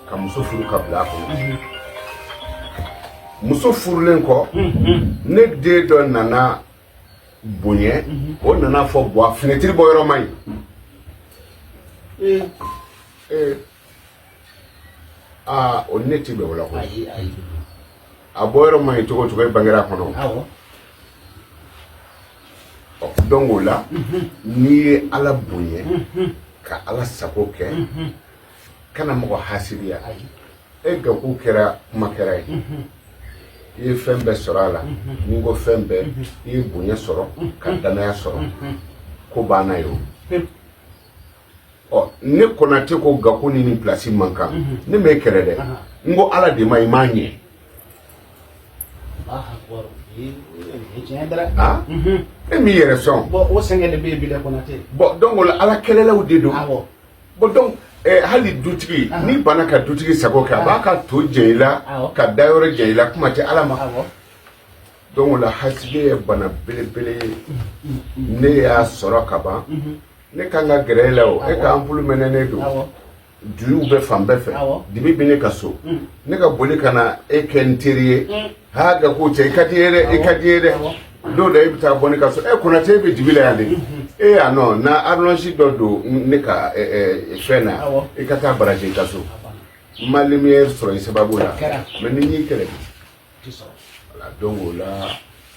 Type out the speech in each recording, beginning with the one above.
Ka muso furu ka bila a kɔnɔ. Muso furulen kɔ, ne den dɔ nana bonya, o nana fɔ Buwa, finɛtiri bɔ yɔrɔ man ɲi. Ee, aa, o ne ti bɛn o la koyi. Ayi. A bɔ yɔrɔ man ɲi cogo o cogo, e bangera a kɔnɔ. Ɔ, donc o la, n'i ye Ala bonya ka Ala sago kɛ, kana mɔgɔ hasiriya. E Gaku kɛra kuma kɛra ye, i ye fɛn bɛɛ sɔrɔ a la. Ni n ko fɛn bɛɛ, i ye bonya sɔrɔ ka danaya sɔrɔ, ko banna ye. O ɔ, ne Konate ko Gaku ni nin place man kan, ne m'e kɛlɛ dɛ. N ko Ala de ma i m'a ɲɛ. Allahu akbar. Ee, tiɲɛ dɛ. Ah, e m'i yɛrɛ sɔn. Bon, o sɛgɛn de bɛ yen bi dɛ, Konate. Bon, donc o la, Ala kɛlɛlaw de don. Bon, donc hali dutigi, n'i banna ka dutigi sago kɛ, a b'a ka to jɛ i la ka dayɔrɔ jɛ i la, kuma tɛ Ala ma. Donc o la, hasidiya ye bana belebele ye. Ne y'a sɔrɔ ka ban, ne kan ka gɛrɛ e la. O e ka ampoule mɛnɛnen don, duyuw bɛ fan bɛɛ fɛ, dibi bɛ ne ka so, ne ka boli ka na e kɛ n teri ye. Ha, Gaku cɛ, i ka di n ye dɛ, i ka di n ye dɛ. Don dɔ e bɛ taa bɔ ne ka so, e Konate, e bɛ dibi la yan de. E yan nɔ na allonge dɔ don ne ka fɛn na, i ka taa baraji i ka so. N ma lumière sɔrɔ i sababu la. Kɛra. Mais ni n y'i kɛlɛ, Ti sɔrɔ. Voilà, donc o la,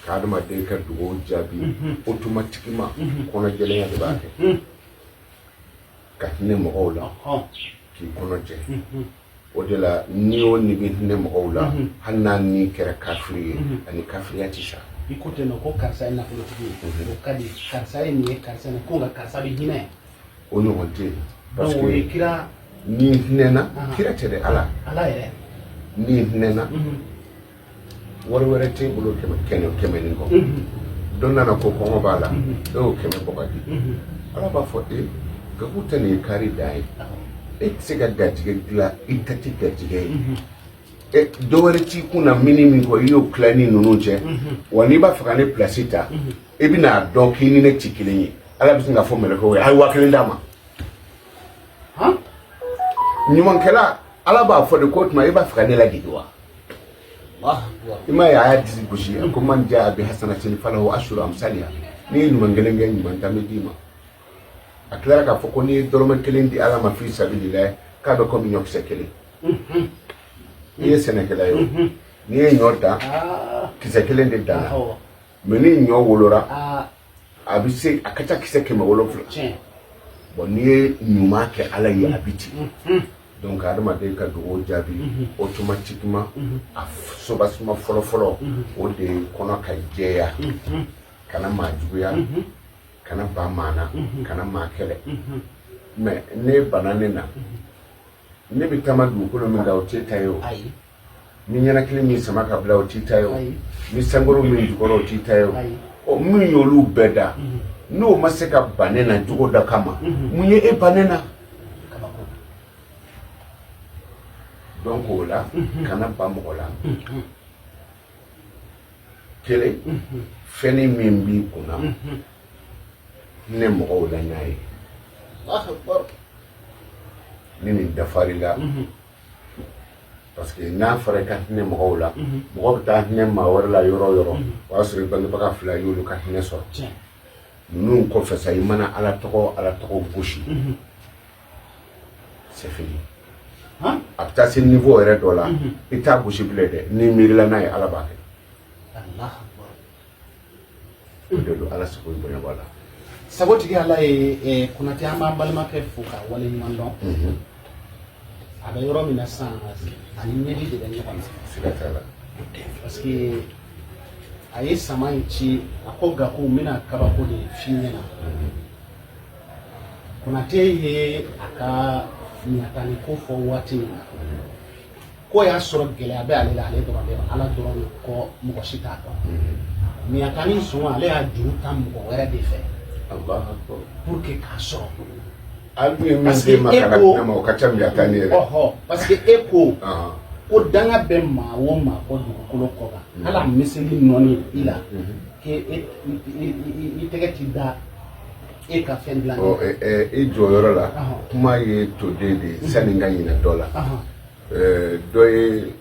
ka adamaden ka dugawu jaabi automatiquement, kɔnɔjɛlenya de b'a kɛ, ka hinɛ mɔgɔw la, k'i kɔnɔ jɛ. O de la, ni o ni bɛ hinɛ mɔgɔw la, hali n'a ni kɛra kafiri ye, ani kafiriya ti sa. I ko ten nɔ ko karisa ye nafolotigi ye, o ka di, karisa ye nin ye, karisa ye nin ko, nka karisa bɛ hinɛ. O ɲɔgɔn tɛ yen, parce Donc o ye que kira. N'i hinɛna, kira tɛ dɛ, Ala. Ala yɛrɛ. N'i hinɛna, wari wɛrɛ t'e bolo 100 100 100 nin kɔ. Dɔ nana ko kɔngɔ b'a la, e y'o 100 bɔ ka di, Ala b'a fɔ e Gaku tɛ nin ye kari dan ye. E tɛ se ka garijɛgɛ dilan, i ta tɛ garijɛgɛ ye. E dɔ wɛrɛ t'i kun na mini min kɔ, i y'o tila ni ninnu cɛ wa. N'i b'a fɛ ka ne place ta, i bɛna dɔn k'i ni ne ti kelen ye. Ala bɛ sin k'a fɔ mɛlɛkɛw ye: a ye 1000 d'a ma. Ɲumankɛla, Ala b'a fɔ de ko o tuma e b'a fɛ ka ne ladege wa? Allahu akbar. I m'a ye, a y'a disi gosi, a ko: man jaa bi hasanatin falahu ashru amsaliha. N'i ye ɲuman kelen kɛ, ɲuman 10 bɛ d'i ma. A tilara k'a fɔ ko n'i ye dɔrɔmɛ kelen di Ala ma fi sabilillah, k'a bɛ komi ɲɔkisɛ kelen. I ye sɛnɛkɛla ye o, n'i ye ɲɔ dan, kisɛ kelen de danna, mais ni ɲɔ wolora, a bɛ se a ka ca kisɛ 700. Bon, n'i ye ɲuman kɛ Ala ye, a bɛ ten. Donc adamaden ka dugawu jaabi automatiquement, a sobasuma fɔlɔ-fɔlɔ, o de ye kɔnɔ ka jɛya, kana maa juguya, kana ba maa na, kana maa kɛlɛ. Mais ne bana ne na, ne bɛ taama dugukolo min kan, o t'e ta ye o. Ayi. Ni ɲɛnakili min sama ka bila, o t'i ta ye o. Ayi. Ni sankolo min jukɔrɔ, o t'i ta ye o. Ayi. Ɔ, min y'olu bɛɛ da, n'o ma se ka ban ne na jogo dɔ kama, mun ye e ban ne na? Kabako. Donc o la, kana ba mɔgɔ la. Kelen fɛnni min b'i kunna, ne mɔgɔw la n'a ye. Allahu akbar. Ni nin dafar'i la, parce que n'a fɔra i ka hinɛ mɔgɔw la, mɔgɔ bɛ taa hinɛ maa wɛrɛ la yɔrɔ o yɔrɔ, o y'a sɔrɔ i bangebaga fila y'olu ka hinɛ sɔrɔ. Ninnu kɔfɛ sa, i mana Ala tɔgɔ, Ala tɔgɔ gosi, c'est fini. A bɛ taa se niveau yɛrɛ dɔ la, i t'a gosi bilen dɛ. N'i miirila n'a ye, Ala b'a kɛ. Allahu akbar. O de don, Ala sago, bonya b'a la. Sagotigi Ala ye. Konate, an b'an balimakɛ fo ka waleɲuman dɔn. A bɛ yɔrɔ min na sisan, ani ɲɛji de bɛ ɲɔgɔn na. Siga t'a la. Parce que a ye sama in ci, a ko Gaku, n bɛna kabako de f'i ɲɛna. Konate ye a ka ɲatani ko fɔ waati min na, ko y'a sɔrɔ gɛlɛya bɛ ale la, ale dɔrɔn de, Ala dɔrɔn de kɔ, mɔgɔ si t'a dɔn. Ɲatani sɔngɔ, ale y'a juru ta mɔgɔ wɛrɛ de fɛ Allahu akbar. pour que k'a sɔrɔ. Hali n'u ye min Parce d'e ma que e ka na ko di ne ma, o ka ca ɲatani yɛrɛ. Ɔhɔ, parce que e ko ko danga bɛ maa o maa kɔ dugukolo kɔ kan, hali a miseli nɔɔni i la, k'e e i tɛgɛ ti da e ka fɛn dilan. Ɔ, i jɔyɔrɔ la, kuma ye toden de ye, sani n ka ɲinɛ dɔ la. Dɔ ye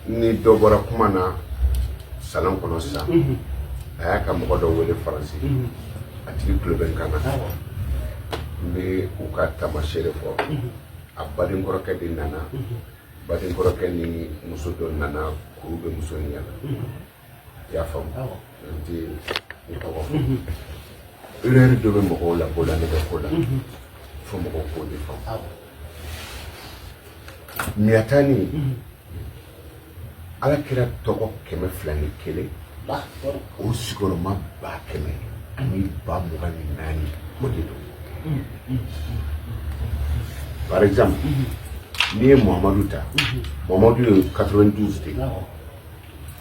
ni dɔ bɔra kuma na salon kɔnɔ sisan, a y'a ka mɔgɔ dɔ wele Faransi, a tigi tulo bɛ n kan na. N bɛ u ka taamasere fɔ. A baden kɔrɔkɛ de nana, baden kɔrɔkɛ ni muso dɔ nana, kuru bɛ muso in ɲɛ na. I y'a faamu? N tɛ n tɔgɔ fɔ. Erreur dɔ bɛ mɔgɔw la bololanɛgɛ ko la, fo mɔgɔw k'o de faamu. Miyatani, Ala kira tɔgɔ 201, o sigiyɔrɔma 124,000, o de don. Par exemple, n'i ye Muhamadu ta, Muhamadu ye 92 de ye.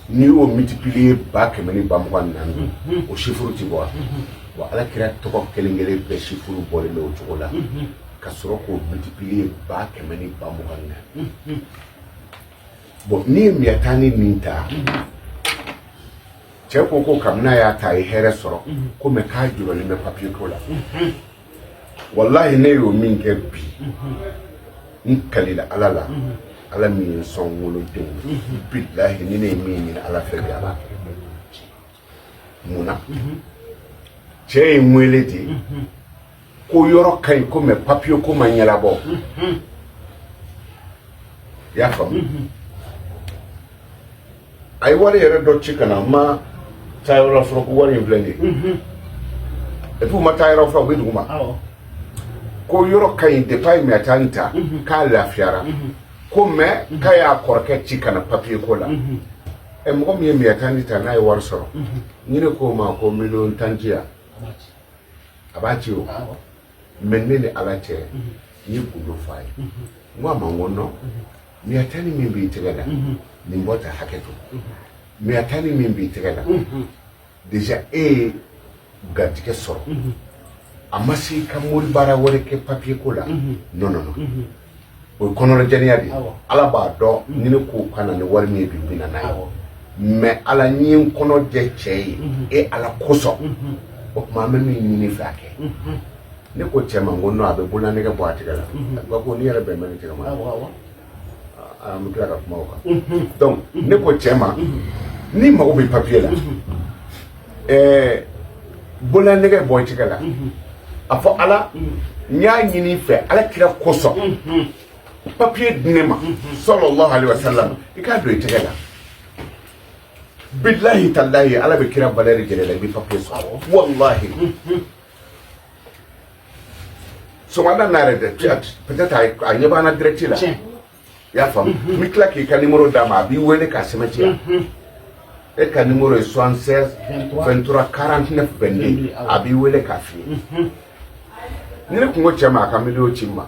N'i y'o multiplier 124,000, o chiffre ti bɔ wa? Bon, Ala kira tɔgɔ kelen kelen bɛɛ chiffre bɔlen bɛ o cogo la, ka sɔrɔ k'o multiplier 124,000. Bon, n'i ye miyatani min ta, cɛ ko ko kabini a y'a ta, a ye hɛrɛ sɔrɔ ko, mais k'a jɔrɔlen bɛ papier ko la. Walahi, ne y'o min kɛ bi, n kalila Ala la, Ala min ye n sɔn n wolodenw, bilahi, ni ne ye min ɲini Ala fɛ bi, a b'a kɛ. Mun na? Cɛ ye n wele de ko yɔrɔ ka ɲi ko, mais papier ko ma ɲɛnabɔ. I y'a faamu? A ye wari yɛrɛ dɔ ci ka na, n ma taa yɔrɔ la fɔlɔ ko wari in filɛ nin ye. Et puis u ma taa yɔrɔ fɔlɔ, u bɛ dugu ma ko yɔrɔ ka ɲi. Depuis a ye miyatani ta, k'a lafiyara ko, mais k'a y'a kɔrɔkɛ ci ka na papier ko la. Ɛ, mɔgɔ min ye miyatani ta, n'a ye wari sɔrɔ, ni ne k'o ma ko miliyɔn 10 ci yan, a b'a ci o. Mais ne ni Ala cɛ, n ye gundo fɔ a ye. N ko a ma, n ko non, miyatani min b'i tɛgɛ la nin, bɔ ta, hakɛ to, miyatani min b'i tɛgɛ la déjà, e ye garijɛgɛ sɔrɔ, a ma se i ka mori baara wɛrɛ kɛ papier ko la. Non, non, non, o ye kɔnɔnajɛlenya de ye. Ala b'a dɔn, ni ne ko ka na ni wari min ye bi, n bɛ na n'a ye. Mais Ala, n ye n kɔnɔ jɛ cɛ ye e Ala kosɔn. O tuma, an bɛ min ɲini fɛ, a kɛ. Ne ko cɛ ma, n ko non, a bɛ bololanɛgɛ bɔ a tigɛ la. A ko ni yɛrɛ bɛn bɛ ne tigɛ ma, an bɛ tila ka kuma o kan. Donc ne ko cɛ ma, n'i mago bɛ papier la, bololanɛgɛ bɔ i tigɛ la, a fɔ Ala, n y'a ɲini i fɛ Ala kira kosɔn, papier di ne ma, sallallahu alaihi wa sallam, i k'a don i tɛgɛ la. Bilahi talahi, Ala bɛ kira valeur jɛrɛ la, i bɛ papier sɔrɔ. Wallahi, sɔgɔmada n'a yɛrɛ dɛ, peut-être a ɲɛ b'an na direct la. I y'a faamu? N bɛ tila k'i ka numéro d'a ma, a b'i wele k'a sɛbɛntiya. E ka numéro ye 76 23 49 22. A b'i wele k'a f'i ye. Ni ne kun ko cɛ ma a ka miliyɔn ci n ma,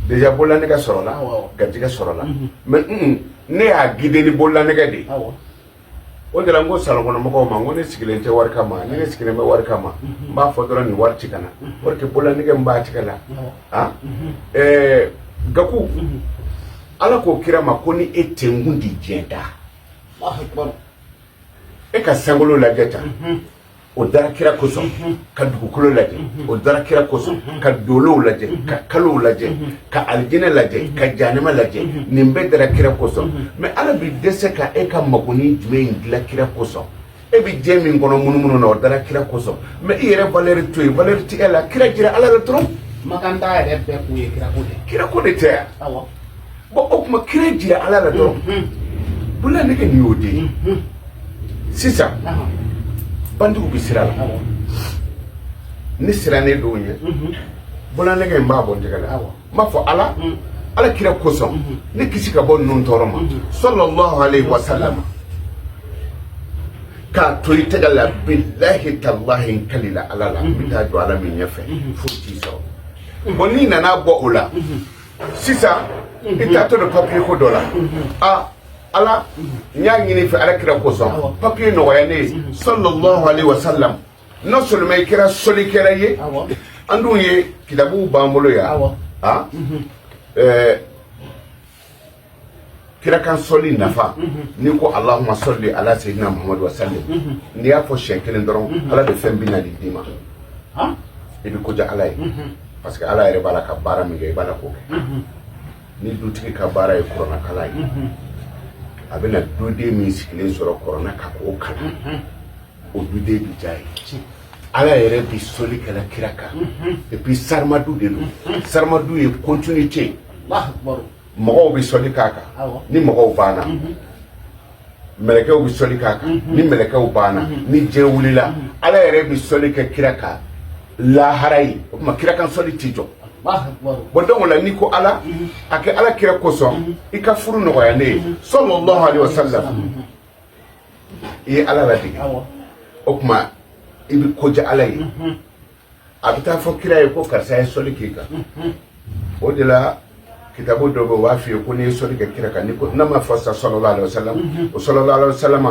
déjà bololanɛgɛ sɔrɔla, garijɛgɛ sɔrɔla. Mais ne y'a guider ni bololanɛgɛ de ye. O de la n ko salon kɔnɔ mɔgɔw ma, n ko ne sigilen tɛ wari kama. Ni ne sigilen bɛ wari kama, n b'a fɔ dɔrɔn nin wari ci ka na wari kɛ bololanɛgɛ min b'a tigɛ la. Ah, Gaku, Ala ko kira ma ko ni e tɛ, n kun ti diɲɛ da. E ka sankolo lajɛ tan, o dara kira kosɔn. Ka dugukolo lajɛ, o dara kira kosɔn. Ka dolow lajɛ, ka kalow lajɛ, ka alijinɛ lajɛ, ka janɛma lajɛ, nin bɛɛ dara kira kosɔn. Mais Ala bi dɛsɛ ka e ka magoni jumɛn in dilan kira kosɔn? E bi diɲɛ min kɔnɔ munumunu na, o dara kira kosɔn. Mais i yɛrɛ valeur to yen, valeur ti e la. Kira jira Ala la dɔrɔn. Makanta yɛrɛ bɛɛ kun ye kirako de. Kirako de tɛ yan. Bon, o tuma kira jira Ala la dɔrɔn, bololanɛgɛ nin y'o de ye. Sisan bandiw bɛ sira la, ne sirannen don ɲɛ, bololanɛgɛ in b'a bɔ n tɛgɛ la, n b'a fɔ Ala, Ala kira kosɔn, ne kisi ka bɔ ninnu tɔɔrɔ ma, sallallahu alaihi wa sallam, k'a to i tɛgɛ la. Bilahi talahi, n kalila Ala la, n bɛ taa jɔ Ala min ɲɛfɛ, foyi t'i sɔrɔ. Bon, n'i nana bɔ o la sisan, i taatɔ don papier ko dɔ la, a Ala, n y'a ɲini fɛ Ala kira kosɔn, papier nɔgɔya ne ye, sallallahu alaihi wa sallam. Non seulement i kɛra solikɛla ye, an dun ye kitabuw b'an bolo yan. Ah, kirakan sɔli nafa, n'i ko allahumma salli ala sayyidina Muhammadu wa sallim, n'i y'a fɔ siɲɛ kelen dɔrɔn, Ala bɛ fɛn 40 d'i ma. I bɛ koja Ala ye, parce que Ala yɛrɛ b'a la ka baara min kɛ, i b'a la k'o kɛ. Ni dutigi ka baara ye kuranɛkalan ye, a bɛna duden min sigilen sɔrɔ kuranɛ kan k'o kalan, o duden bi diya ye. Ala yɛrɛ bi sɔli kɛla kira kan. Et puis sarimadu de don. Sarimadu ye continuité. Mɔgɔw bɛ sɔli k'a kan. Ni mɔgɔw banna, mɛlɛkɛw bɛ sɔli k'a kan. Ni mɛlɛkɛw banna, ni diɲɛ wulila, Ala yɛrɛ bɛ sɔli kɛ kira kan lahara ye. O tuma kira kan sɔli tɛ jɔ. Bon, donc o la, n'i ko Ala a kɛ Ala kira kosɔn i ka furu nɔgɔya ne ye, sallallahu alaihi wasallam, i ye Ala ladege. O tuma i bɛ koja Ala ye. A bɛ taa fɔ kira ye ko karisa ye sɔli k'i kan. O de la, kitabu dɔ bɛ, o b'a f'i ye ko n'i ye sɔli kɛ kira kan, ni ko n'a ma fɔ sa sallallahu alaihi wasallam, o sallallahu alaihi wasallam,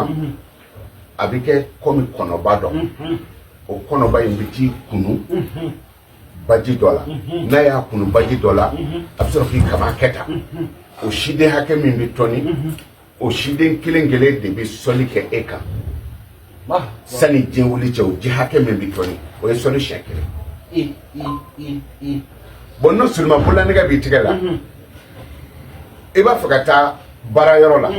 a bɛ kɛ komi kɔnɔba dɔ. O kɔnɔba in bɛ t'i kunu baji dɔ la. N'a y'a kunu baji dɔ la, a bɛ sɔrɔ k'i kama kɛ tan. O siden hakɛ min bɛ tɔni, o siden kelen kelen de bɛ sɔli kɛ e kan sani diɲɛ wuli cɛ. O ji hakɛ min bɛ tɔni, o ye sɔli siɲɛ kelen. Bon, non seulement bololanɛgɛ b'i tigɛ la, i b'a fɛ ka taa baarayɔrɔ la,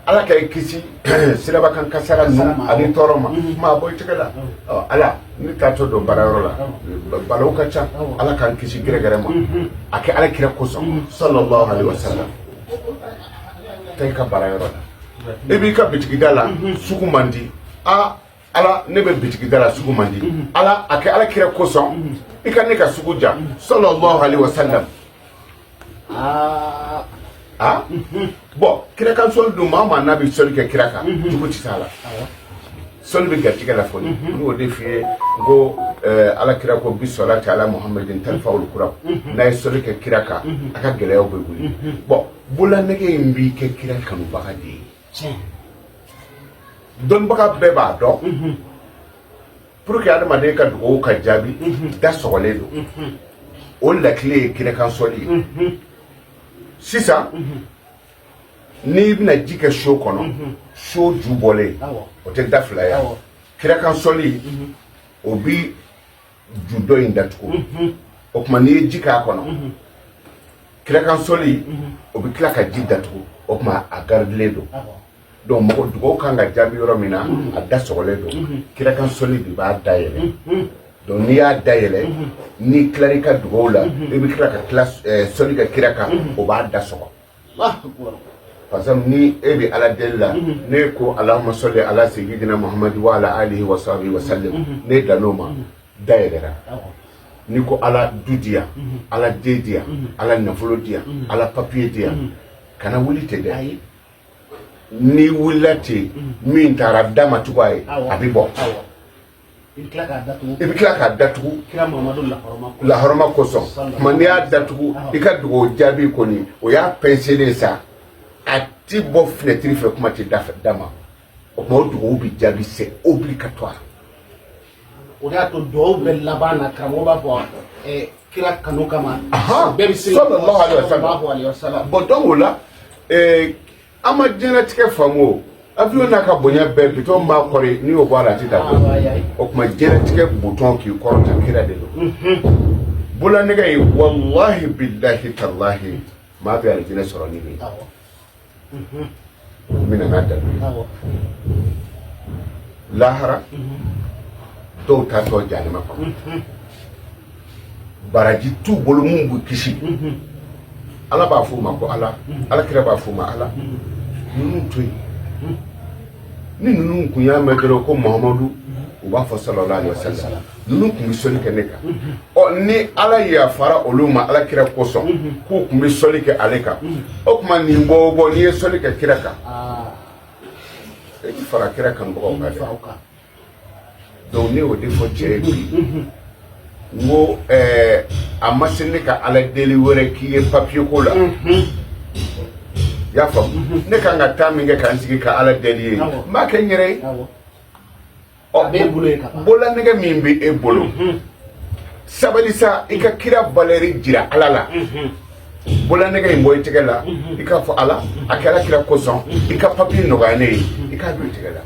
Ala ka i kisi sirabakan kasara ninnu ani tɔɔrɔ ma, kuma a bɔ i tɛgɛ la. Ɔ Ala, ne taatɔ don baarayɔrɔ la, balawu ka ca, Ala k'an kisi gɛrɛgɛrɛ ma, a kɛ Ala kira kosɔn, sallallahu alaihi wasallam. Taa i ka baarayɔrɔ la. I b'i ka bitigida la, sugu man di. A Ala, ne bɛ bitigida la, sugu man di. Ala, a kɛ Ala kira kosɔn i ka ne ka sugu ja, sallallahu alaihi wasallam. Ah bon, kira kan sɔli dun, maa o maa n'a bɛ sɔli kɛ kira kan, jugu tɛ s'a la. Sɔli bɛ garijɛgɛ la fɔli. N y'o de f'i ye n ko Ala kira ko bi sɔlati ala Muhammadin tarfa'ul kurab. N'a ye sɔli kɛ kira kan, a ka gɛlɛyaw bɛ wuli. Bon, bololanɛgɛ in b'i kɛ kira kanubaga de ye. Dɔnnibaga bɛɛ b'a dɔn, pour que adamaden ka dugawu ka jaabi, da sɔgɔlen don, o lakile ye kira kan sɔli ye. Sisan n'i bɛna ji kɛ so kɔnɔ, so ju bɔlen, o tɛ da fila ye. Kira kan sɔli, o bi ju dɔ in datugu. O tuma n'i ye ji k'a kɔnɔ, kira kan sɔli, o bɛ tila ka ji datugu. O tuma a garidilen don. Donc mɔgɔ dugawu kan ka jaabi yɔrɔ min na, a da sɔgɔlen don, kira kan sɔli de b'a dayɛlɛ. Donc n'i y'a dayɛlɛ, n'i tilara i ka dugawu la, i bɛ tila ka tila sɔli kɛ kira kan, o b'a da sɔgɔ. Par exemple, ni e bɛ Ala deli la, ne ko Allahumma salli ala sayyidina Muhammad wa ala alihi wa sahbihi wa sallam, ne dan'o ma, da yɛlɛra. N'i ko Ala du di yan, Ala den di yan, Ala nafolo di yan, Ala papiye di yan, kana wuli ten dɛ. N'i wulila ten, min taara da ma cogoya ye, a bɛ bɔ. I bɛ tila k'a datugu. I bɛ tila k'a datugu. Kira Muhamadu lahɔrɔma. Lahɔrɔma kosɔn. Tuma n'i y'a datugu, i ka dugawu jaabi kɔni, o y'a pɛnselen sa, a ti bɔ fenêtre fɛ, kuma tɛ da fɛ da ma. O tuma o dugawu bɛ jaabi, c'est obligatoire. O de y'a to dugawu bɛɛ laban na, karamɔgɔ b'a fɔ kira kanu kama. Bɛɛ bɛ se. Sallallahu alaihi wasallam. Sallallahu alaihi wasallam. Bon, donc o la, an ma diɲɛlatigɛ faamu. O avion n'a ka bonya bɛɛ, bitɔn b'a kɔri, n'i y'o bɔ a la, a tɛ taa. O tuma diɲɛlatigɛ butɔn k'i kɔrɔta, kira de don. Bololanɛgɛ ye, wallahi billahi tallahi, maa bɛ alijinɛ sɔrɔ ni nin ye. N bɛna n'a dalilu ye. Lahara, dɔw taatɔ jahanama kɔnɔ, baraji t'u bolo mun b'u kisi. Ala b'a f'u ma ko Ala, Ala kira b'a f'u ma, Ala, ninnu to yen. Ni ninnu kun y'a mɛn dɔrɔn ko Muhamadu, u b'a fɔ sallallahu alaihi wasallam, ninnu kun bɛ sɔli kɛ ne kan. Ɔ, ni Ala yafara olu ma Ala kira kosɔn, k'u kun bɛ sɔli kɛ ale kan, o tuma nin bɔ o bɔ, n'i ye sɔli kɛ kira kan, e bɛ fara kira kanubagaw kan dɛ. Donc ne y'o de fɔ cɛ ye bi, n ko a ma se ne ka Ala deli wɛrɛ k'i ye papiye ko la. I y'a faamu? Ne kan ka taa min kɛ k'an sigi ka Ala deli ye, n b'a kɛ n yɛrɛ ye. Ɔ, bololanɛgɛ min bɛ e bolo, sabali sa, i ka kira valeur jira Ala la. Bololanɛgɛ in bɔ i tɛgɛ la, i k'a fɔ Ala, a kɛra kira kosɔn i ka papiye nɔgɔya ne ye, i k'a don i tɛgɛ la.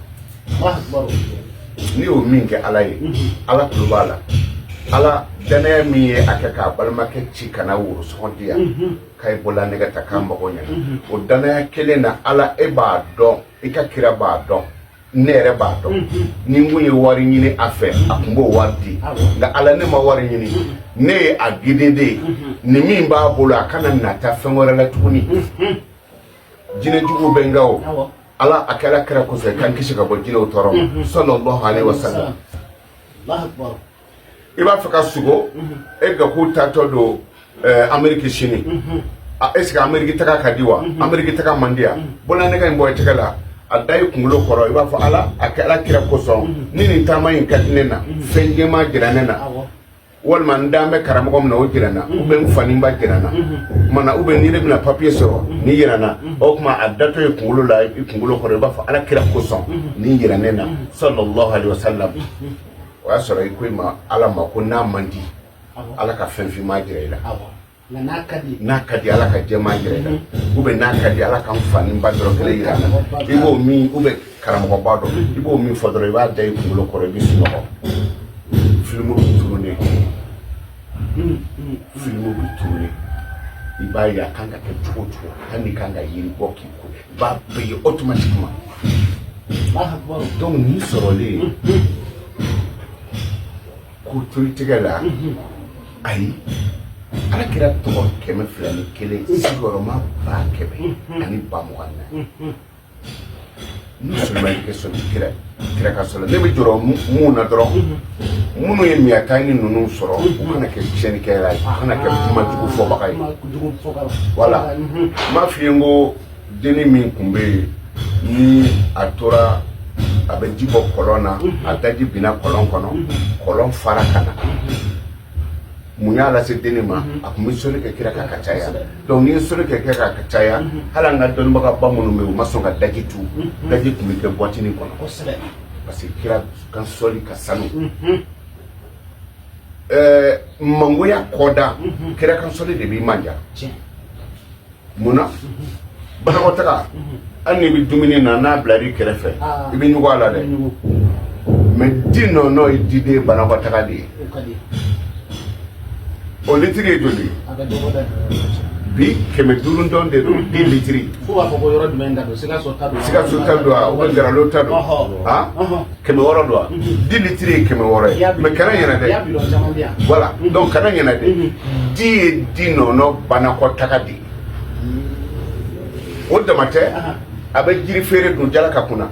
N'i y'o min kɛ Ala ye, Ala tulo b'a la. Ala, danaya min ye a kɛ k'a balimakɛ ci ka na worosɔngɔ di yan, k'a ye bololanɛgɛ ta k'a mago ɲɛna, o danaya kelen na, Ala, e b'a dɔn, i ka kira b'a dɔn, ne yɛrɛ b'a dɔn, ni n kun ye wari ɲini a fɛ, a kun b'o wari di. Nka Ala, ne ma wari ɲini, ne ye a gide de ye. Nin min b'a bolo, a kana nata fɛn wɛrɛ la tuguni. Jinɛ juguw bɛ n kan o. Ala, a kɛra kira kosɔn, k'an kisi ka bɔ jinɛw tɔɔrɔ ma, sallallahu alaihi wa sallam. I b'a fɛ ka sugo, e ka k'u taatɔ don Ameriki sini, est ce que Ameriki taga ka di wa, Ameriki taga man di yan? Bololanɛgɛ in bɔ i tɛgɛ la, a da i kunkolo kɔrɔ, i b'a fɔ: Ala, a kɛ Ala kira kosɔn, ni nin taama in ka di ne na, fɛn jɛman jira ne na, walima n dan bɛ karamɔgɔ min na, o jira n na, ou bien n fa ni n ba jira n na kumana, ou bien n'i yɛrɛ bɛna papiye sɔrɔ, ni jira n na. O tuma, a datɔ i kunkolo la, i kunkolo kɔrɔ, i b'a fɔ: Ala kira kosɔn, ni jira ne na, sallallahu alaihi wa sallam. O y'a sɔrɔ i ko i ma Ala ma ko n'a man di, Ala ka fɛn finman jira i la. Nka n'a ka di? N'a ka di, Ala ka jɛman jira i la, ou bien n'a ka di, Ala ka n fa ni n ba dɔrɔn kelen jira n na. I b'o min, ou bien karamɔgɔba dɔ, i b'o min fɔ dɔrɔn, i b'a da i kunkolo kɔrɔ, i bɛ sunɔgɔ, filimu bɛ tourner, filimu bɛ tourner. I b'a ye, a kan ka kɛ cogo o cogo, hali n'i kan ka yiri bɔ k'i ko, i b'a bɛɛ ye automatiquement. Donc nin sɔrɔlen ko to i tɛgɛ la, ayi, Ala kira tɔgɔ 201, sigiyɔrɔma 120 000. Non seulement i kɛ sɔn kira, kira ka sɔrɔ, ne bɛ jɔrɔ mun na dɔrɔn, minnu ye miyata ni ninnu sɔrɔ, u kana kɛ tiɲɛnikɛla ye, u kana kɛ kuma jugu fɔbaga ye. Voilà, n b'a f'i ye, n ko denni min tun bɛ yen, ni a tora a bɛ ji bɔ kɔlɔn na, a daji binna kɔlɔn kɔnɔ, kɔlɔn fara ka na. Mun y'a lase denni ma? A tun bɛ sɔli kɛ kira kan ka caya. Donc n'i ye sɔli kɛ kira kan ka caya, hali an ka dɔnnibagaba minnu bɛ yen, u ma sɔn ka daji tu. Daji tun bɛ kɛ boîte kɔnɔ, parce que kira ka sɔli ka sanu. Mangoya kɔda, kira kan sɔli de b'i manja. Mun na? Banakɔtaga, hali n'i bɛ dumuni na, n'a bila i kɛrɛfɛ, i bɛ ɲugu a la dɛ. Mais di nɔnɔ ye diden banakɔtaga de ye. O litiri ye joli bi? 500 dɔn de don, di litiri. Fo b'a fɔ ko yɔrɔ jumɛn ta don? Sikaso ta don? Sikaso ta don wa, ou bien Garalo ta don? Ah, 600 don wa? Di litiri ye 600 ye. Mais kana ɲinɛ dɛ, voilà, donc kana ɲinɛ dɛ, di ye di nɔnɔ banakɔtaga de ye. O dama tɛ, a bɛ jiri feere dun jala ka kunna.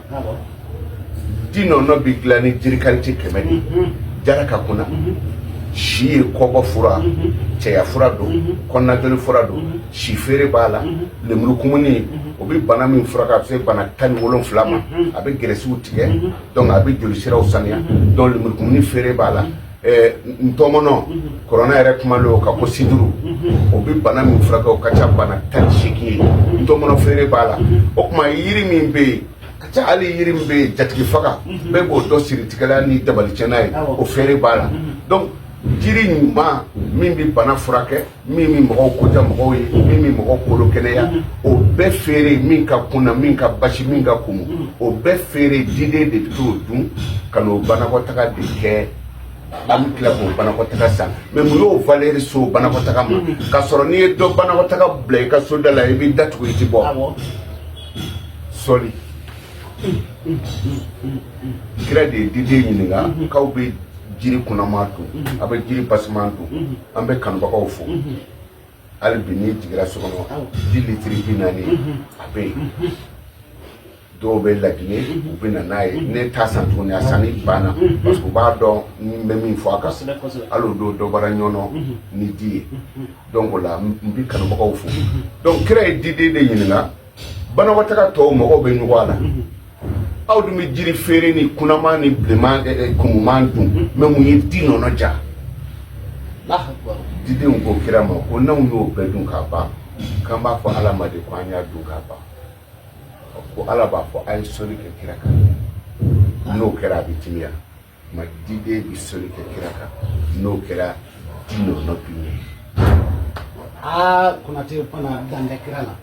Di nɔnɔ bɛ dilan ni jiri qualité 100 de ye, jala ka kunna. Si ye kɔbɔ fura, cɛya fura don, kɔnɔnajoli fura don, si feere b'a la. Lemurukumuni, o bɛ bana min furakɛ, a bɛ se bana 17 ma. A bɛ gɛrɛsiw tigɛ, donc a bɛ jolisiraw saniya. Donc lemurukumuni feere b'a la. Ntɔmɔnɔ, kɔrɔna yɛrɛ kumalen o kan ko siduru, o bɛ bana min furakɛ, o ka ca bana 18 ye. Ntɔmɔnɔ feere b'a la. O tuma, yiri min bɛ yen ka ca, hali yiri min bɛ yen, jatigi faga, bɛɛ b'o dɔ siri tigɛla ni dabalicɛnna ye, o feere b'a la. Donc jiri ɲuman min bɛ bana furakɛ, min bɛ mɔgɔw koja mɔgɔw ye, min bɛ mɔgɔw kolo kɛnɛya, o bɛɛ feere, min ka kunna, min ka basi, min ka kumu, o bɛɛ feere. Diden de bɛ t'o dun ka n'o banakɔtaga de kɛ. An bɛ tila k'o banakɔtaga san. Mais mun y'o valeur so banakɔtaga ma? K'a sɔrɔ n'i ye dɔ banakɔtaga bila i ka so da la, i b'i datugu, i ti bɔ. Sɔli kira de ye diden ɲininka k'aw bɛ jiri kunnama dun, a bɛ jiri basiman dun. An bɛ kanubagaw fo hali bi. N'i jiginra so kɔnɔ, di litiri 40 a bɛ yen. Dɔw bɛ Laginɛ, u bɛ na n'a ye. Ne t'a san tuguni, a sanni banna, parce que u b'a dɔn n bɛ min fɔ a kan. Hali o don, dɔ bɔra ɲɔnɔ ni di ye. Donc o la, n bɛ kanubagaw fo. Donc kira ye diden de ɲininka: banakɔtaga tɔw, mɔgɔw bɛ ɲɔgɔn a la, aw dun bɛ jiri feere ni kunaman ni bilenman, kumuman dun, mais mun ye di nɔnɔ ja? Didenw ko kira ma ko n'anw y'o bɛɛ dun k'a ban, k'an b'a fɔ Ala ma de ko an y'a dun k'a ban, ko Ala b'a fɔ a ye sɔli kɛ kira kan. N'o kɛra, a bɛ timiya. Ma diden bɛ sɔli kɛ kira kan, n'o kɛra, di nɔnɔ bi ɲɛ. Aa, Konate fana dan tɛ kira la.